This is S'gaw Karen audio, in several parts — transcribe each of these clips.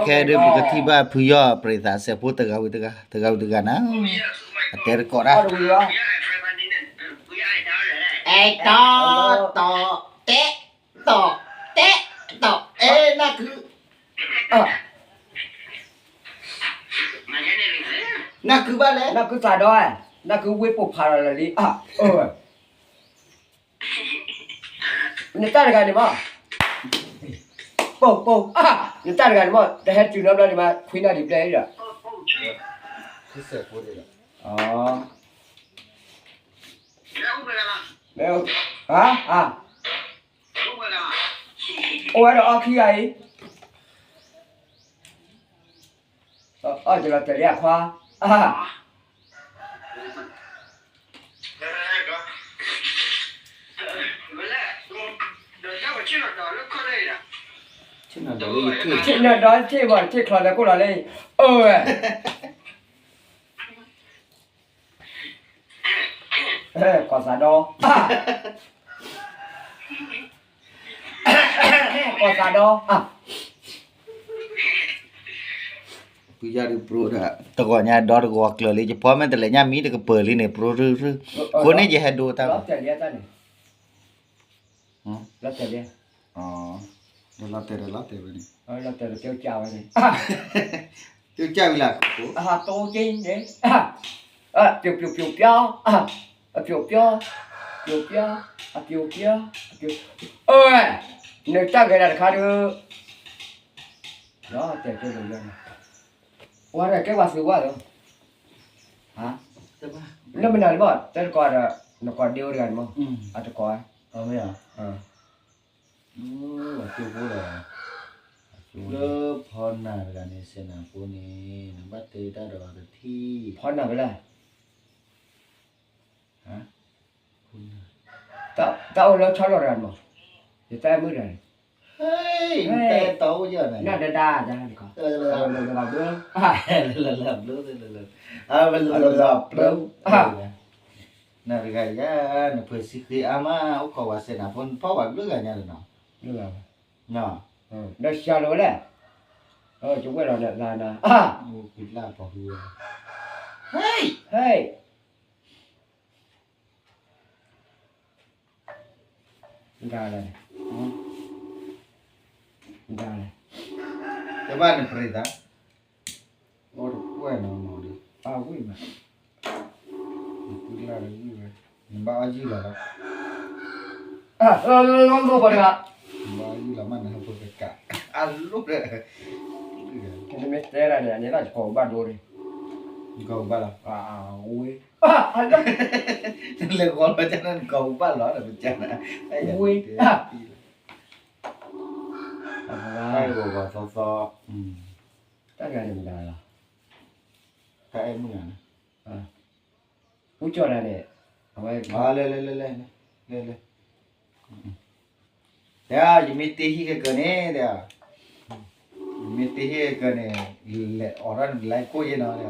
ခဲဒုးပကထံၣ်ဘၣ်ဖုယီၢ်ပြံသးစဲးဖိတဂၤဝံၤတဂၤ တဂၤဝံၤတဂၤနၤ, အတဲတကိးတၢ်, အဲတီ တီ တဲ တီ တဲ တီ အဲ နၢ်ကု နၢ်ကုဘၣ်လဲၣ်, နၢ်ကုသးဒီ, နၢ်ကုဝ့ၢ်ပိာ်ဖးလီၤလၢလံ, နတၢ်တဂၤန့ၣ်မး, ပိာ်ပိာ်, နတၢ်တဂၤန့ၣ်မး တဟဲတုၤနီတဘျီန့ၣ်မး ခွံနၣ်ရံၣ်ဘျဲၣ်ဒီး, အိၣ်ဝဲဒီးအီၣ်ခံဂၤအံၤ, အီၣ်ကလီၤတဲာ်လံအခွါ, ဆ့ၣ်နီၤဒီးဆ့ၣ်ဘီၣ် ဆ့ၣ်ချီလဲၤကိၢ်လီၤလၢ, အၢဝဲ ကီၢ်သးဒီ, ကီၢ်သးဒီ, ပယါဒုးပြိဒီး တဂီၤညါဒီတဂီၤကျၢၤလံ ယဖီမ့ၢ်တလဲၤညါမံတကပၤလံန့ၣ် ပြိရုရု, အဃိန့ၣ်ယဟဲဒိတၢ်, လီၤတဲာ်ဒီးလီၤတဲာ်ဝဲန့ၣ်, တဲကၢ်ဝံၤလၢ်, ပျိုပျိုပျီ, အပျိုပျီ, အပျိုပျီ, အပျိ, အၢ, နတၢ်ဂဲၤဒၣ်တခါဒီး, လီၤတဲာ်တဲလီၤ, ဝါရဲၣ်ကဲဝါသုးဝါလီၤ, လၢမနုၤန့ၣ်မး တဲတကိးဒီး နကိးဒ့ဝဲတဂၤန့ၣ်မး, အတကိး, မ့ၢ်ဧါ, လၢ ဖီနၢ်တဂၤန့ၣ် စဲးနၤဖိန့ၣ် နဘၣ်တဲတၢ်ဒီးတထံၣ်, ဖီနၢ်ဝဲလဲၣ်, တၢ်အိၣ်လၢဆီလီၤတဂၤန့ၣ်မး, ယတၢ်မုၣ်တဂၤန့ၣ်, နၢ်ဒဒါ, လၢလၢဘျုး, လၢလၢဘျုး, လၢလၢဘျုး, နတဂၤယၤ နဖုးစံဃ့အါမး အိၣ်ခိးဝဲစဲးနၤဖိ နဖီၣ်ဝဲဘျုးဂၤညါလီၤနီၤ, လၢ လၢဆှၢလီၤဝဲလဲၣ်, ယဝဲၢ်လီၤနသးနၤ, ဟဲ, ဟဲ, ဒ်လဲၣ်, ဒ်လဲၣ်, တဘၣ်နပြံသး, အီၣ်တကွဲၢ်နီၤနီၤဒီး, အဝံၣ်မး, နကွံလၢ်ဒီးဝံၣ်ဝဲ, နဘၣ်အီၣ်ယုၢ်လီၤလီၤ, နဘၣ်အီၣ်ယုၢ်လီၤမး နဟဲဖိကကး, အလိၣ်ဒီး, နမ့ၢ်တဲဒၣ်န့ၣ် အန့ၣ်လီၤ ယကိးဘၣ်ဒိန့ၣ်, ယကိးဘၣ်လီၤ, ဝ့ၢ်, လဲၤဃီလီၤကနၣ် နကိးဘၣ်လီၤ နကနၣ်, ဝ့ၢ်, တၢ်ဂီၤဂီၤသီသီ, တၢ်ဂၤန့ၣ်မတၤလီၤ, တၢ်အဲၣ်မုၢ်ဂၤန့ၣ်, အူကၠီၣ်တၢ်န့ၣ်, အဝဲ, လဲၤလဲၤလဲၤလဲၤလဲၤ, တဲ ယမ့ၢ်တ့ဟံၣ်ကကၢၤန့ၣ် တဲ, ယမ့ၢ်တ့ဟံၣ်ကကၢၤန့ၣ်, လဲၤအိးထီၣ်နကလဲၤကိၢ်ယဲနီၤ,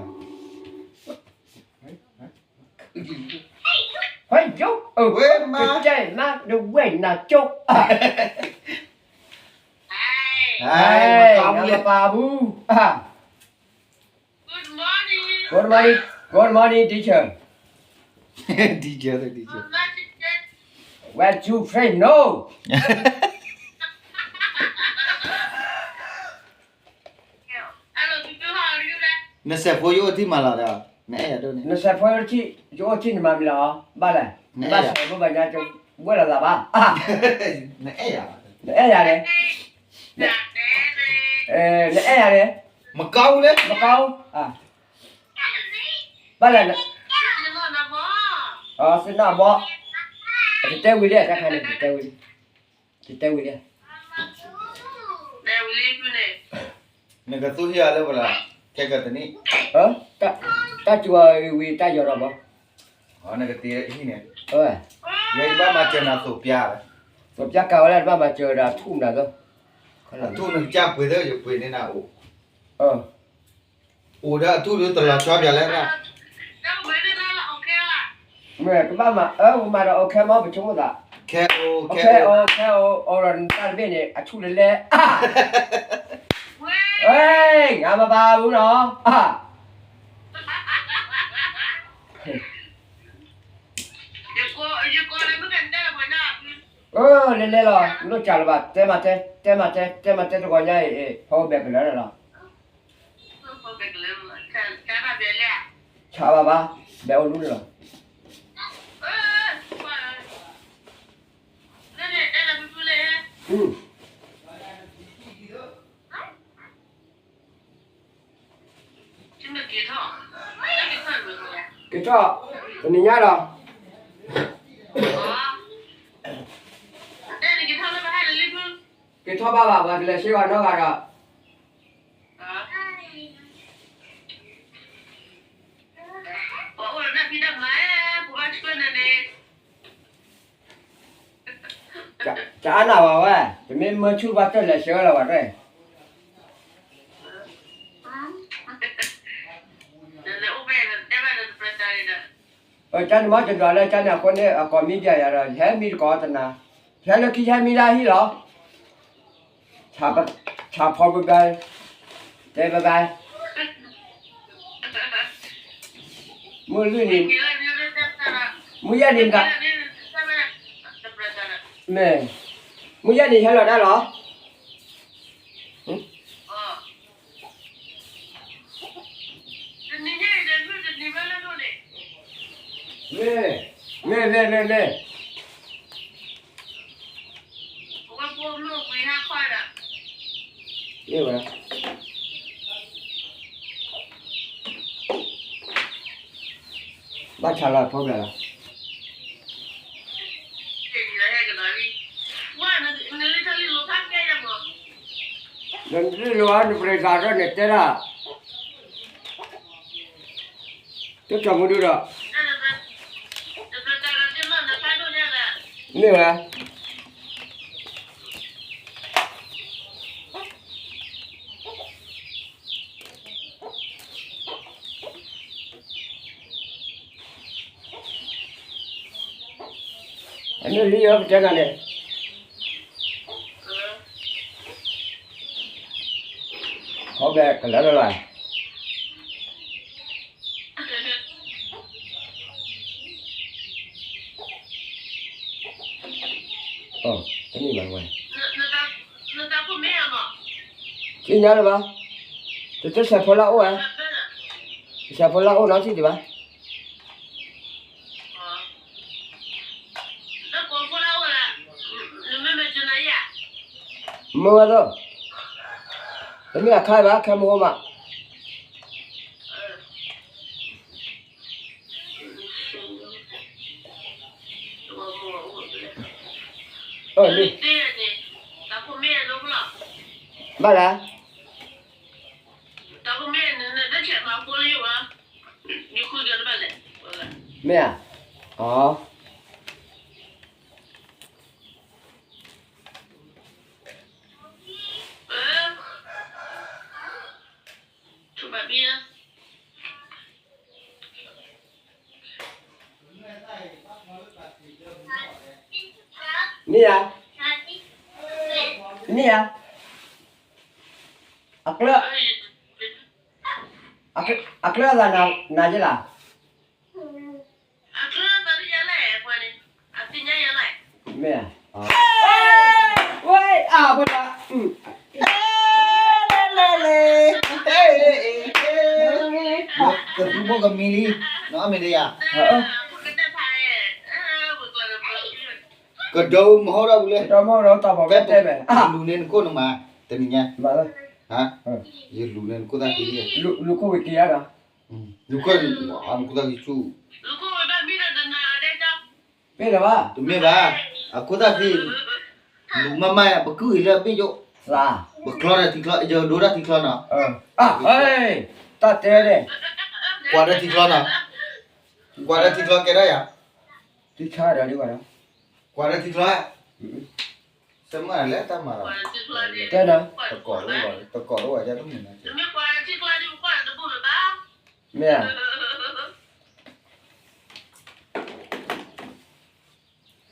ဝဲ, ကတဲမး တဝဲၢ်နၤကၠိ, ဟဲ, ပၢ်ပူၤ, Good morning, good morning, teacher. Teacher, teacher. One, two, three, no. နစဲးဖိယအိၣ်ထံၣ်မးလီၤဒီး, နအဲၣ်ယၤဒိၣ်န့ၣ်, နစဲးဖိယအိၣ်ထံၣ်, ယအိၣ်ထံၣ်န့ၣ်မၤမံၤလီၤ, ဘၣ်လဲၣ်, နဘၣ်စဲးဖိဘၣ်ညါ, ဝဲလီၤသးဘၣ်, နအဲၣ်ယၤ, နအဲၣ်ယၤန့ၣ်, နအဲၣ်ယၤန့ၣ်, မကီလဲၣ်, မကီ, ဘၣ်လဲၣ်, သ့ၣ်နီၣ်ဘီ, တတဲဝံၤလံ တခါန့ၣ် တတဲဝံၤလံ, တတဲဝံၤလံ, နကသူၣ်ဟံၣ်အီၤလၢပလီၤ, ခဲကတနံၣ်, တၢ်စူၤအီၤဝံၤ တၢ်ယီၤဒီးဘီ, နကတ့ဟံၣ်န့ၣ်, ယဘၣ်မၤစၢၤနၤသိးပျါ, သိးပျါကၤဝဲဒၣ် တဘၣ်မၤစၢၤဒီးအထူၣ်မနုၤသ့, အထူၣ်နကစၢ်ပှ့ၤသ့ ယပှ့ၤန့ၢ်နၤအိၣ်, အိၣ်ဒီးအထူၣ်ဒုးတလီၤဆီပျါလဲၣ်, မ့ၢ်ကဘၣ်မၤ, အၢ ပမၤဒီး အိၣ်ခဲမး ပဆိကမိၣ်သး, ခဲအိၣ်, ခဲအိၣ်, ခဲအိၣ်, အိၣ်ဒီးနတၢ်တဘ့ၣ်န့ၣ် အဆူၣ်လဲၣ်လဲၣ်, ဝဲ ယၤမၤဘၣ်အူနီၤ, အၢ လဲၤလဲၤလီၤ, လိၣ်စှၤလၢၤဘၣ်, တဲမၤတဲ, တဲမၤတဲ, တဲမၤတဲတဂီၤညါအံၤ, ဖီဝဲဘဲးကလၢာ်လီၤ, ဆးဘၣ်ဘၣ်, ဘဲးအိၣ်လူလီၤ, က့ၤထီၣ်, တနံၤညါလီၤ, က့ၤထီၣ်ဘၣ်ဘၣ်, ပှၤတလဲၤဆှၢဘၣ်နီတဂၤဒီး တအါနၢ်ဘၣ်ဝဲ, တမ့ၢ်မၢဆူၣ်ဘၣ်တၢ်လဲၤဆှၢလီၤဝဲတၢ်, ကန့ၣ်မ့ၢ်တဒွးလၢကန့ၣ်အဃိန့ၣ် အကိးမံဒ်ယၤဒီး ယဟဲမံတကိးတနၤ, ယဟဲလၢခံယဟဲမံလၢဟံၣ်လီၤ, ဆၣ်ဖီဘဲဘဲ, တဲဘဲဘဲ, မုၢ်လွံၢ်နံၤ, မုၢ်ယဲၢ်နံၤ, မ့ၢ်, မုၢ်ယဲၢ်နံၤဟဲလီၤဒၣ်လီၤ. မ့ၢ်, မ့ၢ်, မ့ၢ်, မ့ၢ်, မ့ၢ်, မ့ၢ်ဝဲ, ဘၣ်ဆၣ်လီၤဖီဘဲလီၤ. နလံၣ်လိၤအါ နပရံသးထီၣ်န့ၣ်တဲဒၣ်, တတီၢ်မူဒုဒီး, မ့ၢ်ဝဲ, အမ့ၢ်လံယီပတဲနၤန့ၣ်, ခီဘဲကလၢလၢ်လၢ်, တနံၣ်ဘၣ်ဝဲ, သ့ၣ်ညါလၢၤဘၣ်, တတဆဲးဖိလၢအိၣ်ဝဲ, တဆဲးဖိလၢအိၣ်နီတထံၣ်ဒံးဘၣ်. မ့ၢ်ဝဲသိး, တမ့ၢ်အခါဘၣ် ခဲမဟိမး, အၢ, ဘၣ်လဲၣ်, မ့ၢ်ဧါ, အီ မ့ၢ်ဧါ, မ့ၢ်ဧါ, အကျၢ, အကျၢအသးနၤယဲလၢ်. မ့ၢ်ဧါ, ဝဲအါဖဲဒၣ်, လဲၤလဲၤလဲၤ, ကသူဘိၣ်ကမံလံ, နီၢ်မ့ၢ်တယၤ, ကဒီးမဟီၣ်ဒီးပူၤလဲၣ်, ကဒီးမဟီၣ်ဒီးတၢ်ဘီၣ်ကတဲဘၣ်, လူၤန့ၢ်နခိၣ်နမး, တနံၤညါ, ယလူၤန့ၢ်နခိၣ်သၣ်ခံ, လူၤခိၣ်ဝံၤက့ၤဧါဒီး, လူၤခိၣ်, နခိၣ်သၣ်ခံဆူၣ်, မ့ၢ်လၢၤဘၣ်, တမ့ၢ်ဘၣ်, အခိၣ်သၣ်ခံ, လူၤမးမး ပကုၢ်အံၤလၢအဘ့ၣ်ယိၣ်, ပချီတၢ်ထံချီ, ယဒိတၢ်ထံချီနီၤ, တၢ်တဲန့ၣ်, ကွၢ်တၢ်ထံချီနီၤ, ကွၢ်တၢ်ထံချီကဲဒၣ်ယၤ, ထံချီဒီး, ကွၢ်တၢ်ထံချီ, စမၢ်လဲၣ်တၢ်မၤလီၤ, တဲနၤ, တကိး, တကိးအိၣ်ဝဲဒၣ်တမုာ်နီၤ, မ့ၢ်ဧါ,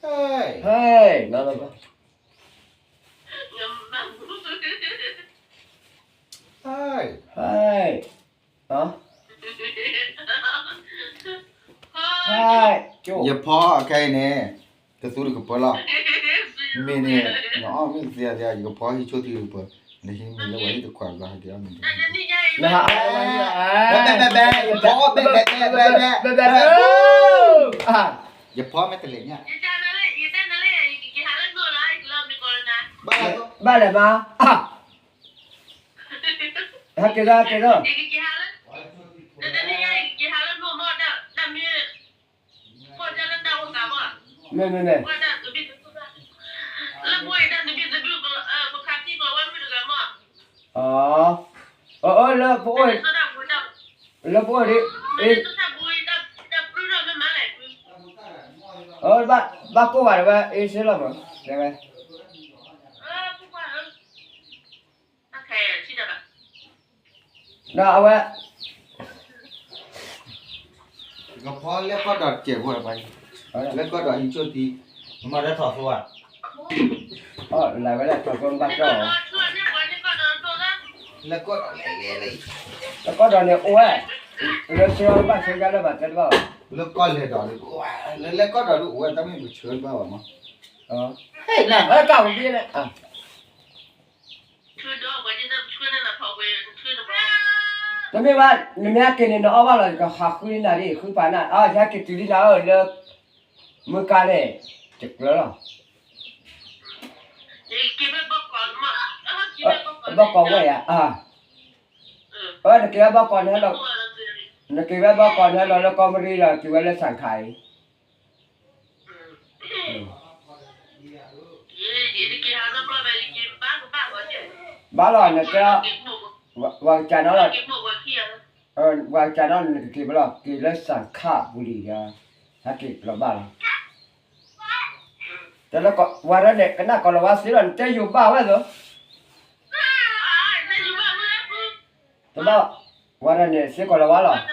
ဟဲ, ဟဲ, နၤလၢၤဘၣ်, ဟဲ ဟဲ ဟဲ ယဖီခဲအံၤန့ၣ် ကသူတကပၢလီၤ. မ့ၢ်န့ၣ် နအီၣ်မ့ၢ်သ့သ့ ယကဖီဟံၣ်ဆိၣ်ထံတကပၢ, နဟံးမ့ၢ်လၢပှၤဟံၣ်တခွးဘျီဟဲက့ၤအီၣ်မ့ၢ်န့ၣ် နဟးအဝဲဟံၣ်လီၤ ဘဲဘဲဘဲ ယဖီဘဲဘဲဘဲဘဲဘဲ ယဖီမ့ၢ်တလဲၤညါ ဘၣ်လဲၣ်မး ဟဲက့ၤလီၤ ဟဲက့ၤလီၤ မ့ၢ်မ့ၢ်မ့ၢ် အၢ အၢ လၢပအိၣ် လၢပအိၣ်ဒ် အၢ ဘၣ်ကိၢ်ဘၣ်တဝဲ အ့စ့လီၤမး တဲဝဲ ဒီးအဝဲ ကဖီလဲၣ်ကီၢ်ဒီးတကဲးဖိ လဲၣ်ကီၢ်ဒီးဟံးဆိၣ်သံ မၤတၢ်ထီၣ်သိဧါ လၢဝဲလၢထီၣ်သိဘၣ်ကၠီၣ် လဲၣ်ကီၢ်ဒီးလဲၣ်လဲၣ် လဲၣ်ကီၢ်ဒီးန့ၣ်အိၣ်ဝဲ လၢဆှၢဘၣ်ဆှၢယါလၢဘၣ်တဲတဘၣ် လၢကီၢ်လဲၣ်ဒီး လၢလဲၣ်ကီၢ်ဒီးဒ်အိၣ်ဝဲ တၢ်မ့ၢ်ပဆှၢတဘၣ်ဘၣ်မး ဟဲ ကၢ်ဝံၤန့ၣ် တမ့ၢ်ဘၣ် နမ့ၢ်ဟဲက့ၤန့ၣ် နအီၣ်ဘၣ်လီၤ ယကဟးဃုနၤဒ် ဃုပာ်နၤ အါ ယဟဲက့ၤတုၤလံနၤဧၢ လၢ မုၢ်ကါန့ၣ် တကျၢၤလီၤ ဘီၣ်ကီးဝဲၢ်ယါ အါ အၢ နက့ၤဝဲဘီၣ်ကီးန့ၣ်ဟဲလီၤ နက့ၤဝဲဘီၣ်ကီးန့ၣ်ဟဲလီၤလၢကီၢ်မရံဒီး က့ၤဝဲလၢစၣ်ခါအံၤ ဘၣ်လီၤ နတဲ ဝၤကစၢ်နီၤလီၤ ဝၤကစၢ်နီၤ နကက့ၤဘၣ်လီၤ က့ၤလၢစၣ်ခါပူၤလံဒီး ဟဲက့ၤလီၤဘၣ်လီၤ တလၢဝၤတၢ်န့ၣ် ကနၣ်ကီးလီၤဝါသ့လီၤ နတဲယိၤဘၣ်ဝဲသိး တဘၣ် ဝၤတၢ်န့ၣ် စ့ကီးလီၤဝါလီၤ နၢ်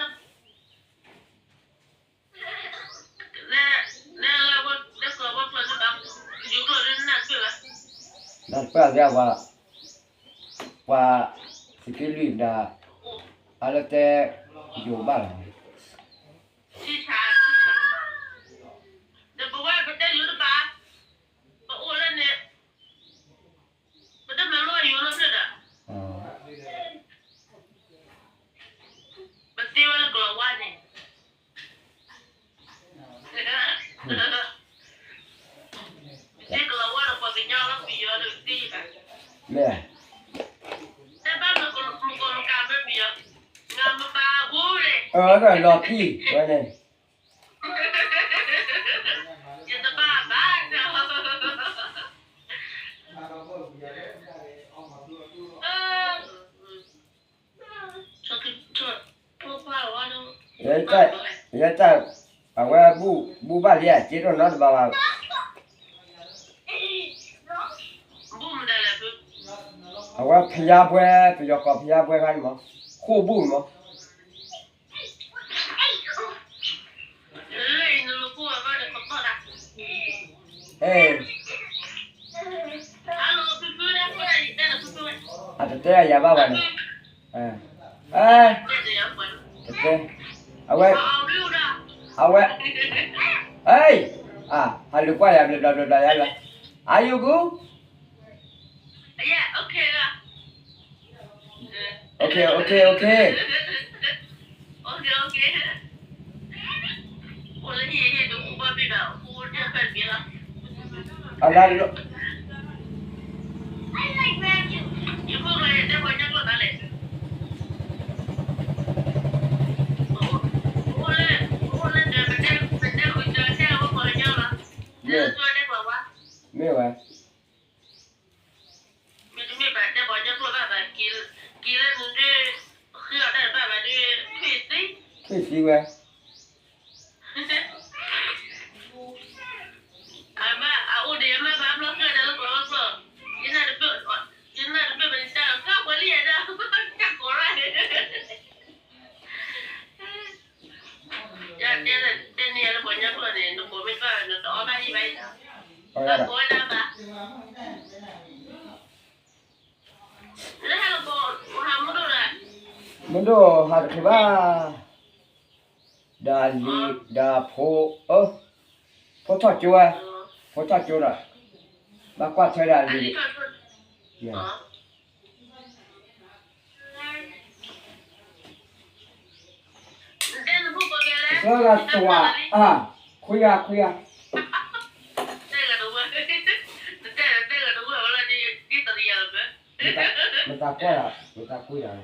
တပၢၢ်သ့ၣ် ပှၤ ပှၤသးက့လွံၢ်ဒီး အလၢတဲ ယိၤဘၣ်လီၤ ပတမၤလိအယိာ်လီၤဖျၢၣ်ဒီး ပသ့ဝဲလၢကလီၤဝါန့ၣ် ပသ့ကလီၤဝါဒီးပှၤကညီလီၤပယီၤဒီးသ့ဘၣ် မ့ၢ် တဘၣ်မကီၢ်မကီၢ်မကၢ်မ့ၢ်ပယီၤ ငါမပာ်ဘူးန့ၣ် အၢ လီၤတံၢ်ဝဲန့ၣ် ယတဘၣ်ဘၣ် ယဲတၢ် အဝဲဘူၣ်ဘၣ်လံ အစ့တအိၣ်နီတဘျီဘၣ် အဝဲဖယါဘှဲ ပယီၤကီၢ်ဖယါဘှဲခါန့ၣ်မး ဃိၣ်ဘူၣ်မး အဲ အတတဲအယၤဘၣ်ဝဲန့ၣ် အဲ တတဲ အဝဲ အဝဲ ဟဲ အ ဟးလူၤကွၢ်ယၤဘျီဘျီဘျီဘျီယၤလီၤ Are you good? Okay, okay, okay. အလါ မ့ၢ်ဝဲ မ့တမ့ၢ်ဘၣ်တဲပှၤကညီကျိာ်ဘၣ်ဘၣ် က့ၤလၢနဒုး ဃုအီၣ်တၢ်တဘၣ်ဘၣ်ဒုး ထွံၣ်သံ ထွံၣ်သံဝဲ အမါ အအိၣ်ဒီးယမါဘၣ်ဘျီ ဃုအီၣ်တၢ်လၢကျိာ်လၢကျိာ် ယနၢ်တဘၣ် ယနၢ်တဘၣ်ဘၣ်န့ၣ် တၢ်ကီၢ်ပှဲၤလံယဲဒၣ် တၢ်ကီၢ်ရၣ်န့ၣ် ယတဲ တဲန့ၢ်ယၤလၢပှၤကညီကျိာ်န့ၣ် နကိးမ့ၢ်ဘၣ် နတအီၣ်ဘၣ်ဟံၣ်ဘၣ်အံၤဒီး ဘၣ်ကိးဝဲဒၣ်ဘၣ် လၢဟဲလီၤကိး ဟးမူဒိၣ်ဒီး မ့ၢ်ဒိၣ်ဟးတချုးဘၣ်, ဒီးလံၤ, ဒီးဖိ, အၢ, ဖိထီၣ်ကၠိဝဲ, ဖိထီၣ်ကၠိဒီး, ဘၣ်ကွၢ်ထွဲဒီးလံၤ, သၢဂၤတဝး, အါ, ခွံဂၤ, ခွံဂၤ, မတၤကွၢ်,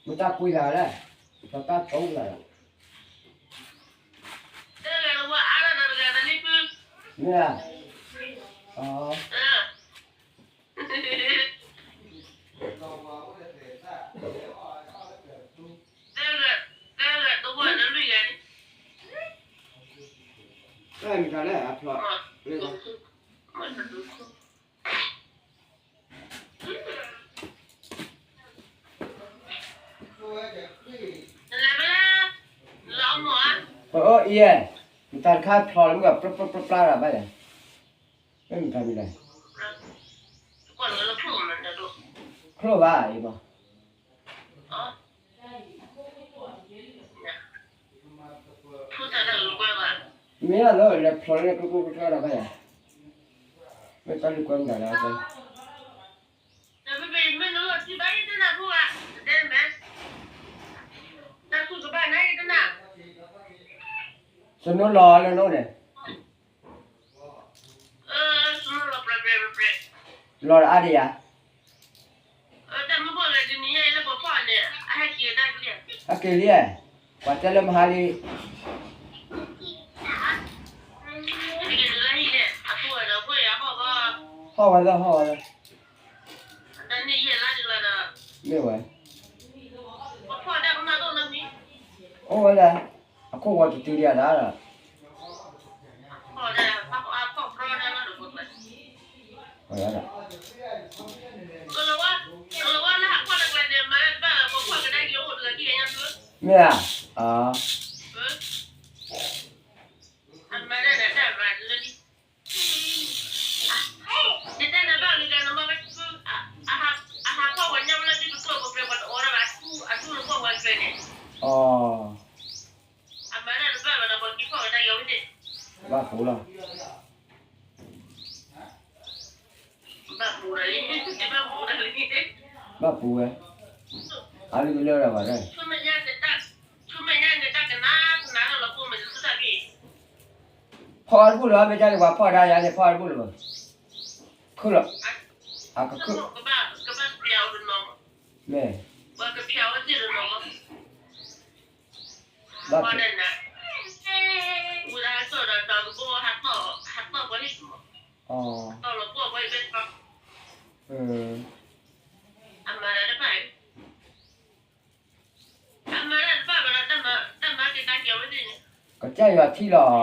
မတၤကွၢ်, မတၤကွၢ်လဲၣ်, ပတၢ်တိၢ်လၢ်လီၤ, မ့ၢ်ဧါ, တၢ်မတၤလဲၣ်, အဖျီၣ်, အၢ အံၤ, မတၤတခါဖျီၣ်လၢမုၢ်ကပျၢ်ပျၢ်ပျၢ်ပျၢ်တၢ်ဘၣ်လဲၣ်, မ့ၢ်မတၤမံၤလဲၣ်, ချိၣ်ဘၣ်အံၤမး မ့ၢ်လၢလဲၤဖျီၣ်လၢကျိကျိကျိကျိတၢ်ဘၣ်ယၤ, မ့ၢ်တၢ်လုၢ်ကွဲမတၤလဲၣ်, တနူလီၤလၢနအိၣ်န့ၣ်, လီၤဒီးအါဒံးယၤ, ဟဲက့ၤလံ, ပှၤတဲလၢမဟါလံ, ဟီၣ်ဝဲလၢဟီၣ်ဝဲလၢ, မ့ၢ်ဝဲ, အိၣ်ဝဲလၢ, အခိၣ်ဝီၤတတုၤဒံးဒၣ်ဒီး မ့ၢ်ဧါ, အၢ, ဘၣ်ပူၤလီၤ, ဘၣ်ပူၤဝဲ, အါလုၢ်ကလၢာ်ဒီးဘၣ်, ဖီၣ်အီၣ်တဘူၣ်လၢၤဘၣ်, မ့ၢ်ကန့ၣ် ပှၤဖီၣ်ဒၣ်ယၤန့ၣ် ဖီၣ်အီၣ်တ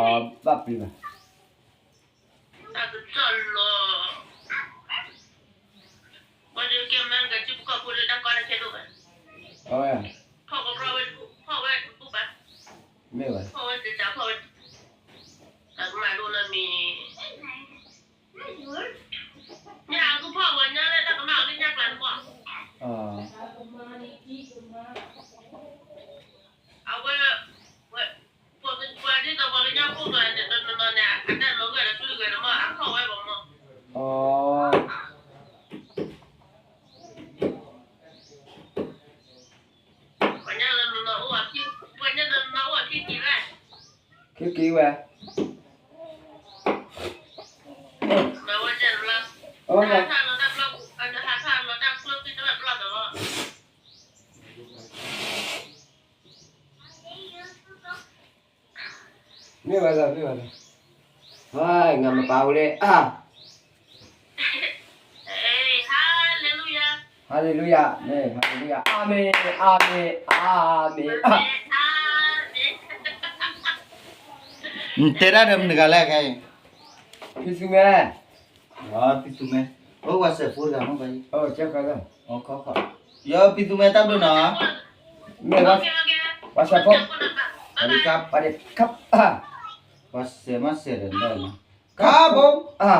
ဘူၣ်လၢၤဘၣ်, ခုၣ်လီၤ, အကခုၣ်, မ့ၢ်, ဘၣ်, ကစၢ်ယွၤထံၣ်လီၤ, ဘၣ်ပျံၤဘၣ် မ့ၢ်ဝဲ, ခံက့ၤဝဲ, မ့ၢ်ဝဲလၢ, မ့ၢ်ဝဲလၢ, ငါမပာ်ဝဲလၢ, ဟါလ့လူယၤ, မ့ၢ် ဟါလ့လူယၤ, အၤမ့ၣ်, အၤမ့ၣ်, အၤမ့ၣ်, နတဲဒၣ်ဒီးမတၤတဂၤလဲၣ်ခဲအံၤ, ဖံသူမဲ, ဖံသူမဲ, အိၣ်ဝဲစဲးဖိတဂၤမ့ၢ်ဘၣ်, ယဖံသူမဲတၢ်ဘျုးနီၤ, မ့ၢ်, ဝဲစဲးဖိ, ဝဲစဲးမးစဲးဒီး, ခါဘိ, အါ,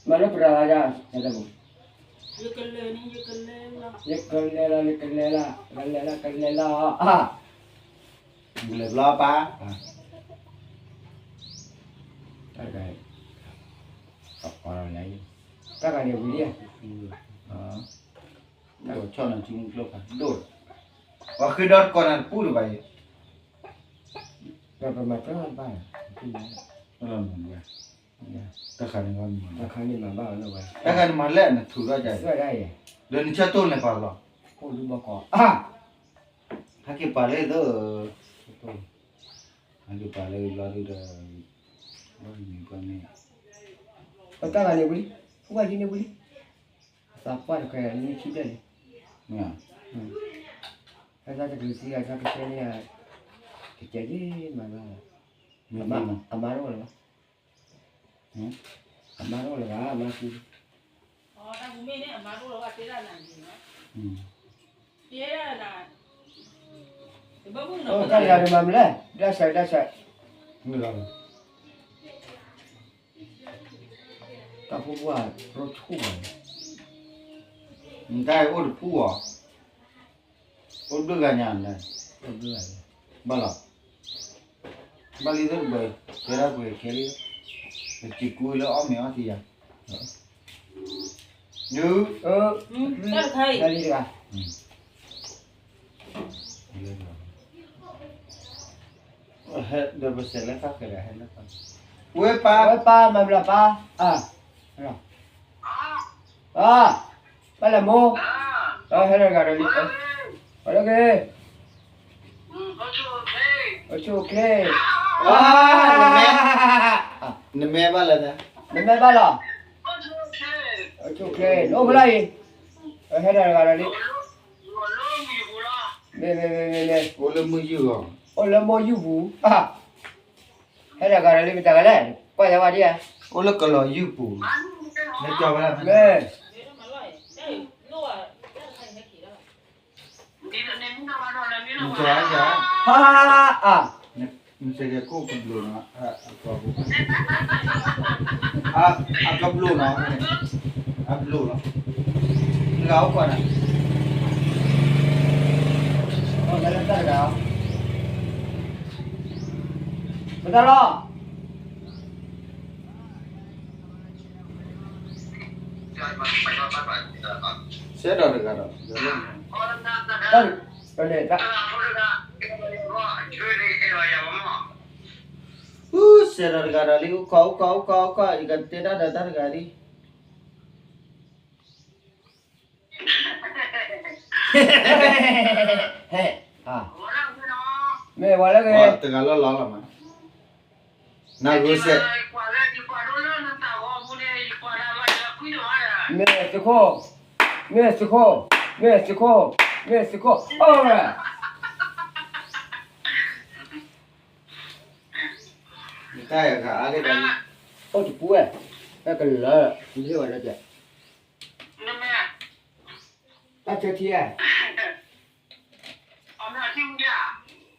မၤလၢပရၤလၢ်ဒၣ်, ယကလဲၤလီၤ, ယကလဲၤလီၤ, ကလဲၤလီၤ, ကလဲၤလီၤ, ကလဲၤလီၤ, တၢ်ဂၤန့ၣ်ဝံၤလံ, ဆီၣ်နၤစုမုၢ်ကျိဖးဒိၣ်, ပှၤဃ့ဒီတကီၢ်နၤတပူၤတဘၣ်အံၤ, ဒီးပမၤတၢ်ဘၣ်, တၢ်ခါန့ၣ်, တၢ်ခါန့ၣ်မၤဘၣ်ဝဲ, တၢ်ခါန့ၣ်မၤလဲၣ်နထူးထီၣ်ကါ, ဒီးနဆၢတိၢ်န့ၣ်ပာ်လီၤ, ဟဲက့ၤပာ်လၢသၢ, ဟဲက့ၤပာ်လၢလီၤဒုဒီး, ဘၣ်မံၤပှၢ်န့ၣ်, ပတၢ်ဂၤန့ၣ်ဝံၤလံ, ပှၢ်ဒ်န့ၣ်ဝံၤလံ, သးပှၢ်တခါန့ၣ်ဆံဘျဲၣ်န့ၣ်, ဟဲသးတကလုာ်စံးဂၤ သးကဆှဲန့ၣ်, ကကဲယ့ၢ်မၤဘၣ်, အမါတအိၣ်လၢၤဘၣ်, အမါတအိၣ်လၢၤဘၣ်, အမါတ, တၢ်တဂၤန့ၣ်မၤမလဲၣ်, ဒၣ်ဆဲးဒၣ်ဆဲး, တၢ်ဖိပှၢ်ရိဆိၣ်ဘၣ်န့ၣ်, နတၢ်အံၤအိၣ်တပူၤအီၤ, အိၣ်ဘျုးဂၤညါန့ၣ်, ဘၣ်လီၤ, ဘၣ်လံသ့ၣ်တဘၢ, ကဲဒၣ်ပှဲၤကဲလံ, ပစံးကူလၢအီၣ်မ့ၤအီထံယၤ, ယု, တၢ်တခါအံၤ, တၢ်တခါအံၤ, ဒီးပစဲးလၢဃၣ်ဃဲးဒီးဟဲလၢ, ဝဲပၢ်, ဝဲပၢ်မၤမလီၤပၢ်, အါ, အါ, ဘၣ်လဲၣ်မိၢ်, ဟဲဒီးတဂၤဒီးလံ, ပှၤလၢက့ၤ, အိၣ်ဆူၣ်အိၣ်ချ့, နမဲဘၣ်လီၤ, နမဲဘၣ်လီၤ, အိၣ်ဆူၣ်အိၣ်ချ့, နအိၣ်ဖဲလဲၣ်အံၤ, ဟဲဒီးတဂၤဒီးလံ, မ့ၢ်, မ့ၢ်, မ့ၢ်, မ့ၢ်, အိၣ်လၢမုၢ်ယူၢ်အီၤ, အိၣ်လၢမိၢ်ယူၢ်ပူၤ, ဟဲဒီးတဂၤဒီးလံ မတၤဂၤလဲၣ်, ကွၢ်ယၤဝဲဒ်ဧါ, အိၣ်လၢကလီၤယူၢ်ပူၤ, မ့ၢ်, မ့ၢ်, ဟါ, အါ, နစဲးကဲခိၣ်ကဘျိးနီၤ, အကဘျိးနီၤ, အဘျိးနီၤ, နဂၤအိၣ်ကွၢ်နၤ, တၢ်တဂၤ, မတၤလီၤ ဆဲးဒီးတဂၤဒီး, တၢ်, တၢ်, အူ, ဆဲးဒီးတဂၤဒီးလံ, အိၣ်ခိး, အိၣ်ခိး, အိၣ်ခိး, အိၣ်ခိး, ယကတဲတၢ်ဒီးတၢ်တဂၤလံ, ဟဲ, မ့ၢ်ပှၤလၢက့ၤ, တဂၤလၢလီၤလီၤမး, နဂုၤစဲး, မ့ၢ်သုးခိၣ်, မ့ၢ်သုးခိၣ်, မ့ၢ်သုးခိၣ်, မ့ၢ်သုးခိၣ်, အိၣ်ဝဲ, တၢ်အဂၤအါလံ, အိၣ်တပူၤဝဲ, တၢ်ကလၢာ်, မ့ၢ်ဝဲဒၣ်, တၢ်ဆၢထံဧါ,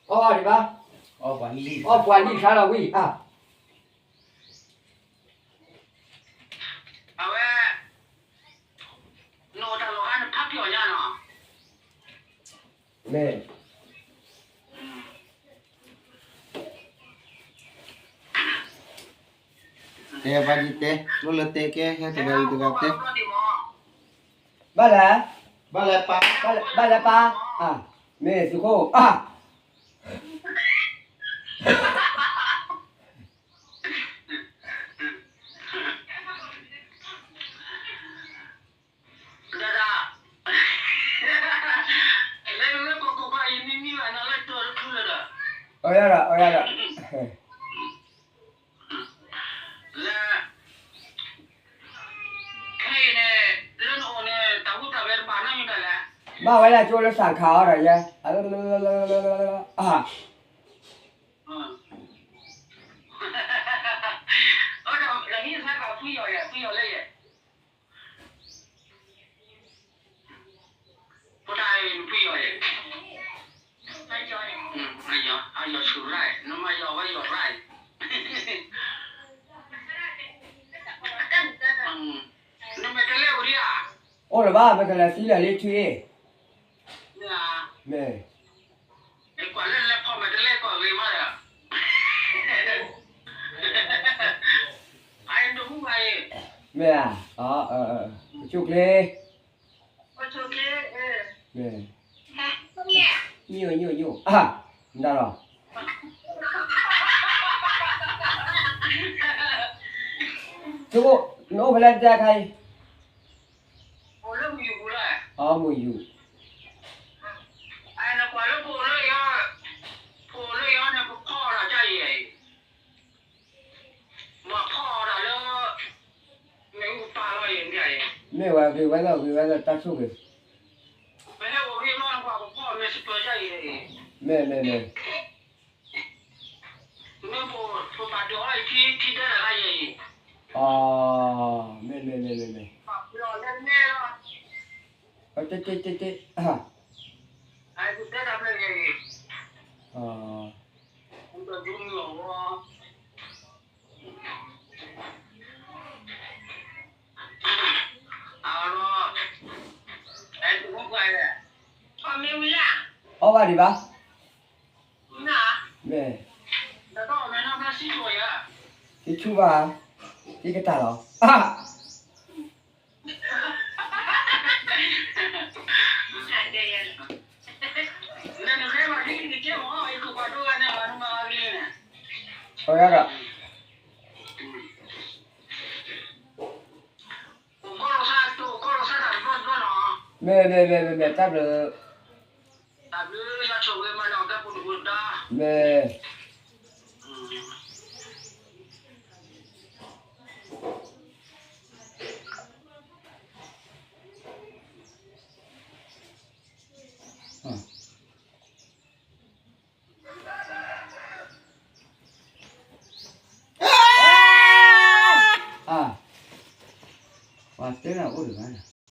အီၣ်ဒံးဘၣ်, အီၣ်ပှၤလံၣ်ဆါလီၤဝံၤ, အဝဲ, နအိၣ်တၢ်လီၤဂာ်နဖးပျီၢ်ညါနီၤ, မ့ၢ် တဲဘၣ်ဒ်တဲ, လိၣ်လၢတဲကဲ ဟဲတဂၤအံၤတဂၤတဲ, ဘၣ်လဲၣ်, ဘၣ်လဲၣ်ပၢ်, ဘၣ်လဲၣ်ပၢ်, မ့ၢ်သုးခိၣ်, အီၣ်ယၤဒီး, အီၣ်ယၤဒီး, ဘၣ်ဝဲဒၣ်ကၠိလၢသးခးအီၤဒီးယဲ, အ, အယီၤဆူၣ်ရၢ်, နမၤယီၤဝဲယီၤရၢ်အံၤ, အိၣ်လၢၤဘၣ် ပကလဲၤသံလၢာ်လံထွံအ့ၣ်, မ့ၢ်, ကွၢ်လၢလဲၤဖီၣ်မဲာ်တလဲၣ်ကွၢ်ဂ့ၤမးဒီး, မ့ၢ်ဧါ, ကဆိၣ်ကျ့, မ့ၢ်, ညိၣ်ညိၣ်ညိၣ်, မတၤလီၤ, နအိၣ်ဖဲလဲၣ်တခါအံၤ, အိၣ်မုာ်ယူၢ်, မ့ၢ်ဝဲဂ့ၤဝဲလီၤ ဂ့ၤဝဲလီၤ တၢ်ဆိၣ်ဂ့ၤ, မ့ၢ်မ့ၢ်မ့ၢ်, မ့ၢ်မ့ၢ်မ့ၢ်မ့ၢ်, တ့တ့တ့တ့, အီၣ်ဘၣ်ဒံးဘၣ်, မ့ၢ်, တဆူၣ်ဘၣ်, ယကတၢ်လီၤ, အီၣ်ယၤဒီး မ့ၢ်မ့ၢ်မ့ၢ်မ့ၢ်မ့ၢ် တၢ်ဘျုး, မ့ၢ်အါ, ပှၤတဲနၤအိၣ်တဂၤန့ၣ်,